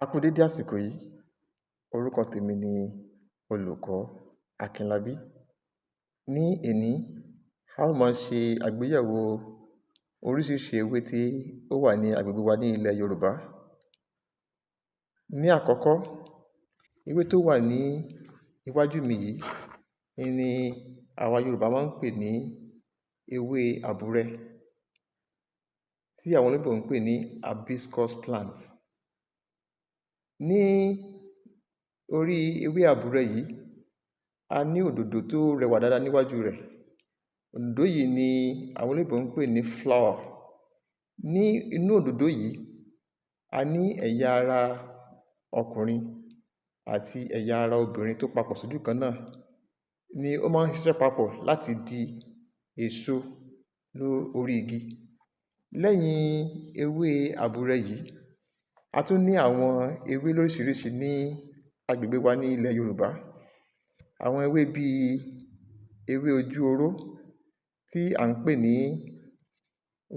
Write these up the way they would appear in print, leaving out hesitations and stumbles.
A kú dédé àsìkò yìí. Orúkọ tèmi ni Olùkọ́ Akínlábí. Ní èní, a ó máa ṣe àgbéyẹ̀wò oríṣiríṣi ewé tí ó wà ní agbègbè wa ní ilẹ̀ Yorùbá. Ní àkọ́kọ́, ewé tó wà ní iwájú mi yìí ni àwa Yorùbá máa ń pè ní ewé àbúrẹ́, tí àwọn olóyìnbó ń pè ní hibiscus plant. Ní orí ewé àbúrẹ́ yìí, a ní òdòdó tó rẹwà dáadáa níwájú rẹ̀. Òdòdó yìí ni àwọn olóyìnbó ń pè ní flower. Ní inú òdòdó yìí, a ní ẹ̀yà ara ọkùnrin àti ẹ̀yà ara obìnrin tó papọ̀ sójú kan náà ni ó máa ń ṣiṣẹ́ papọ̀ láti di èso lórí igi. Lẹ́yìn ewé àbúrẹ yìí, a tún ní àwọn ewé lóríṣiríṣi ní agbègbè wa ní ilẹ̀ Yorùbá. Àwọn ewé bíi ewé ojú oró tí à ń pè ní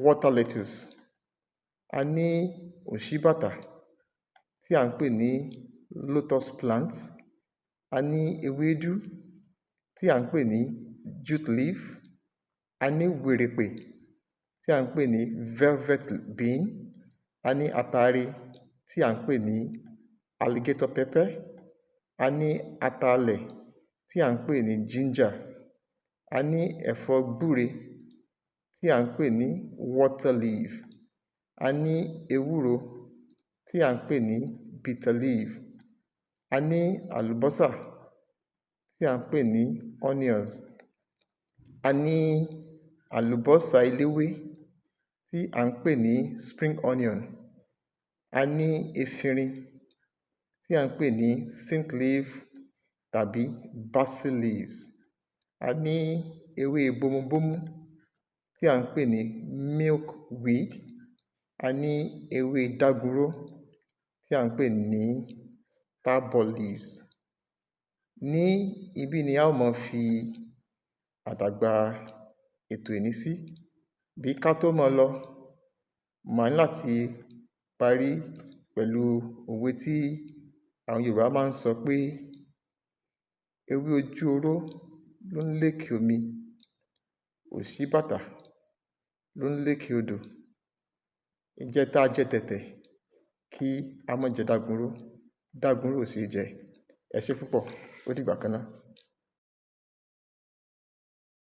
water lettuce, a ní òsíbàtà tí à ń pè ní lotus plant, a ní ewédú tí à ń pè ní jute leaf, a ní wèrèpè tí à ń pè ní velvet bean, a ní atare tí à ń pè ní alligator pepper, a ní atalẹ̀ tí à ń pè ní ginger, a ní ẹ̀fọ́ gbúre tí à ń pè ní water leaf, a ní ewúro tí à ń pè ní bitter leaf, a ní àlùbọ́sà tí à ń pè ní onions, a ní àlùbọ́sà eléwé tí à ń pè ní spring onion, a ní efinrin tí à ń pè ní scent leaf tàbí basil leaves, a ní ewé bomubómú tí à ń pè ní milk weed, a ní ewé dágunró tí à ń pè ní starball leaves. Ní ibí ni a ó máa fi àdàgbà ètò èní sí. Bí ká tó máa lọ, màá ní láti parí pẹ̀lú òwe tí àwọn Yorùbá máa ń sọ pé ewé ojú oró ló ń lékè omi, òsíbàtà ló ń lékè odò. Ìjẹ tá jẹ tẹ̀tẹ̀, kí á má jẹ dágunró, dágunró ò ṣeé jẹ. Ẹ ṣé púpọ̀, ó dìgbà kan ná.